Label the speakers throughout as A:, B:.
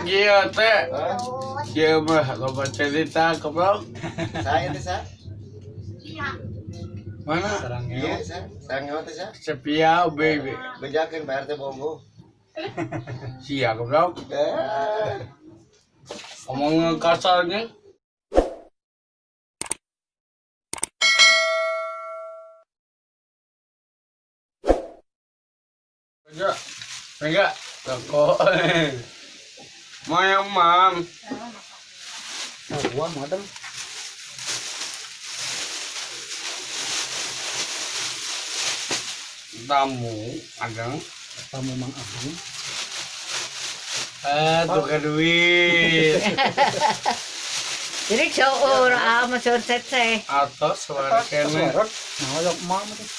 A: kieu teh. Kieu mah loba cerita goblok.
B: Saya teh sa.
A: Mana?
B: Iya, sa. Sarangeo teh sa.
A: Sepia baby.
B: Bejakeun Pak RT bogo.
A: Sia goblok. Ngomong kasarnya. Enggak, enggak, toko. Mau mam.
C: Gua madem.
A: Tamu, ageng.
C: Tamu Mang Ageng.
A: Tukar duit.
D: Jadi seueur ah mah seueur teteh.
A: Atos suara kene.
C: Nah, yok mam teh.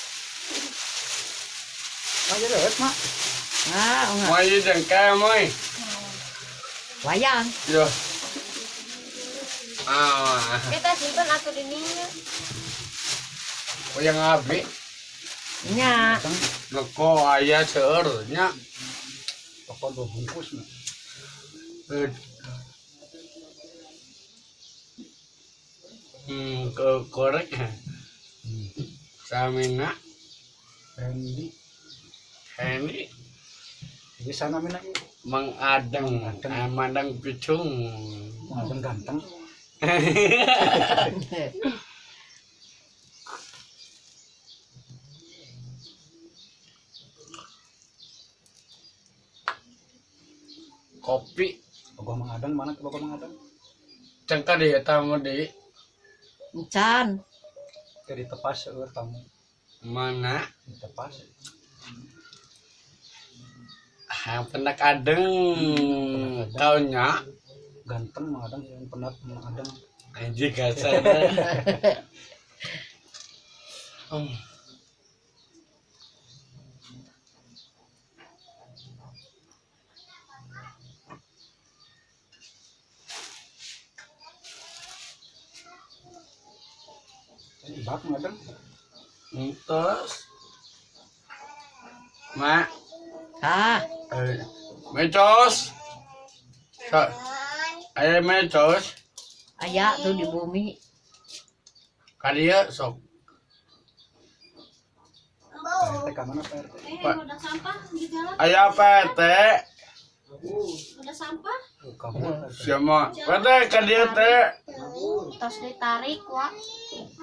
C: Ayo deh, mak.
D: Ah,
A: Mau jengke moy.
D: Wayang.
A: Yo. Ah.
E: Kita simpen atuh di dinya.
A: Wayang abi.
D: Nya.
A: Leko aya seueur nya.
C: Toko dua bungkus nya.
A: Ke korek. Samina.
C: Hendy.
A: Hendy.
C: Di sana mina
A: Mang Adeng, Mandang Picung.
C: Mang Adeng ganteng.
A: Kopi.
C: Bogor Mang Adeng mana ke Bogor Mang Adeng?
A: Cengka deh tamu deh.
D: Encan.
C: Ke di tepas seueur tamu.
A: Mana?
C: Di tepas.
A: Penak adeng taunya
C: ganteng Mang Adeng yang penak Mang Adeng.
A: Anjing kasar.
C: Ibak Mang Adeng.
A: Terus Mak.
D: Ah.
A: Mecos. Aya mecos.
D: Aya tuh di bumi.
A: Kadieu sok.
C: Pak RT ka mana Pak RT?
E: Udah sampah di jalan.
A: Aya Pak RT.
E: Udah sampah?
A: Siapa? Pak RT kadieu teh.
E: Tos ditarik, Wak.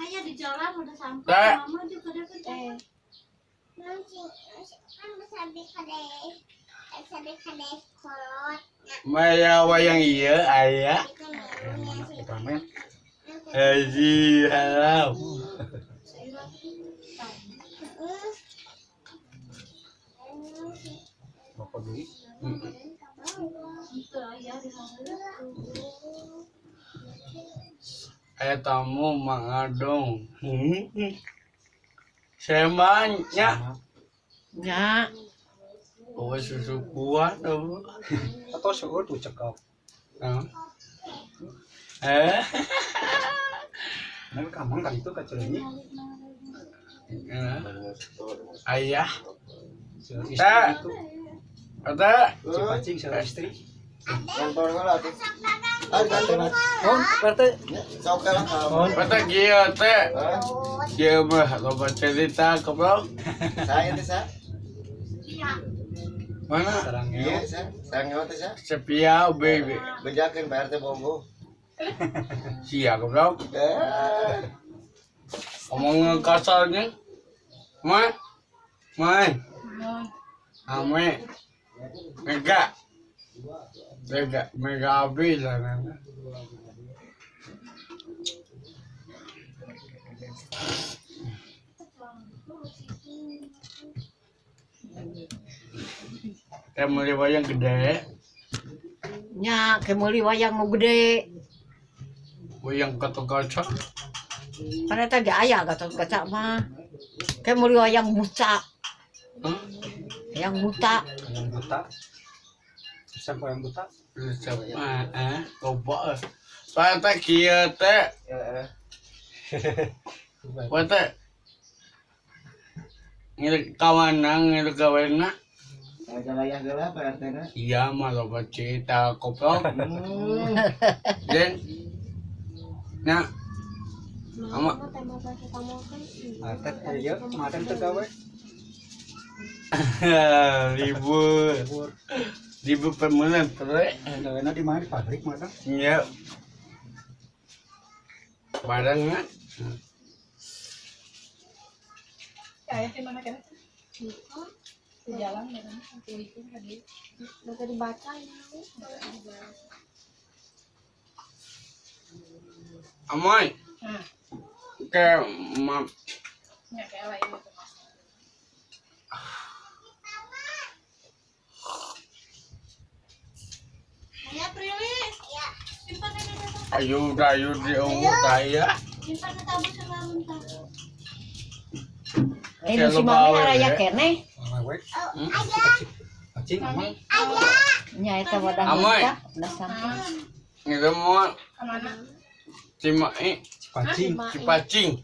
E: Aya di jalan udah sampah. Mama juga dapat.
A: Maya wayang iya aya.
C: Yang mana Ultraman?
A: Haji halau.
C: Bapak beli?
A: Aya tamu Mang Adong. Semanya.
D: Nya.
A: Oh susu kuat tuh.
C: Atau seueur tuh cekap. Nah, kamang kali itu kacilnya.
A: Ayah.
C: Istri itu.
A: Ada.
C: Cipacing seueur istri.
B: Nonton heula atuh. Ah, ganteng.
C: Oh, Pak RT.
B: Sok lah.
A: Pak RT kieu teh. Kieu mah loba cerita goblok.
B: Saya teh sa.
A: Mana?
B: Iya, sa. Sarangeo teh sa.
A: Sepia baby.
B: Bejakeun Pak RT bogo.
A: Sia goblok. Ngomong kasarnya. Mai. Mai. Ame. Mega. Mega, mega abi lah nana. Kayak meuli wayang gede.
D: Nya, kayak meuli wayang nu gede.
A: Wayang Gatotkaca.
D: Kan eta ge aya Gatotkaca mah. Kayak meuli wayang buta. Yang buta.
C: Yang buta. Siapa yang buta?
A: Siapa? Loba. Pak teh kieu teh.
B: Heeh.
A: Pak teh. Ngilu kawana, ngilu gawena.
B: Ngajalayah geula Pak RT na.
A: Iya mah loba cerita koplok. Den. Nah, Ama.
C: Matet ieu kemarin teu gawe.
A: Libur.
C: Libur.
A: Libur permanen, pre.
C: Gawena di mana di pabrik mah teh?
A: Iya. Bareng kan?
F: Ayah di mana kan? Di jalan ya kan?
E: Udah dibaca ya.
A: Amoy. Ke ma
F: Ya kayak lain gitu.
E: Ayah Prilis. Ya. Simpan ini dulu.
A: Ayo ayo di ungu saya.
E: Simpan ke tabung sama runtah.
D: Eh nu si mami araya keneh.
C: Awewe. Pacing mah.
D: Nya eta wadah
A: Amoy.
D: muntah udah sampai.
A: Itu mau
F: Kemana?
A: Cimahi,
C: Cipacing.
A: Cipacing.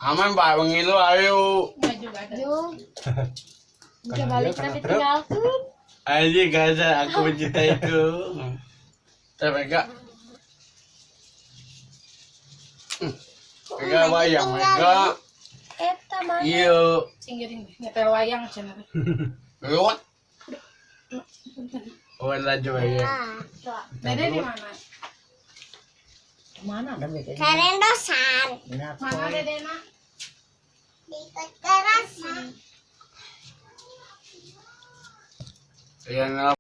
A: Aman Pak Wengilu ayo.
F: Enggak juga ada.
E: Jung.
C: Karena
E: balik
C: dia karena
E: nanti
C: truk.
E: tinggal.
A: Aja gaza aku mencintaiku. Tapi enggak. Enggak wayang enggak.
E: Eta mana?
A: Iya.
F: Singgirin nyetel wayang cenah.
A: Lewat. Oh, lanjut ya.
F: Dede di mana?
D: Mana ada mikirnya?
E: Karendosan.
F: Mana Dede nak?
E: Di kekerasan.
A: Ya,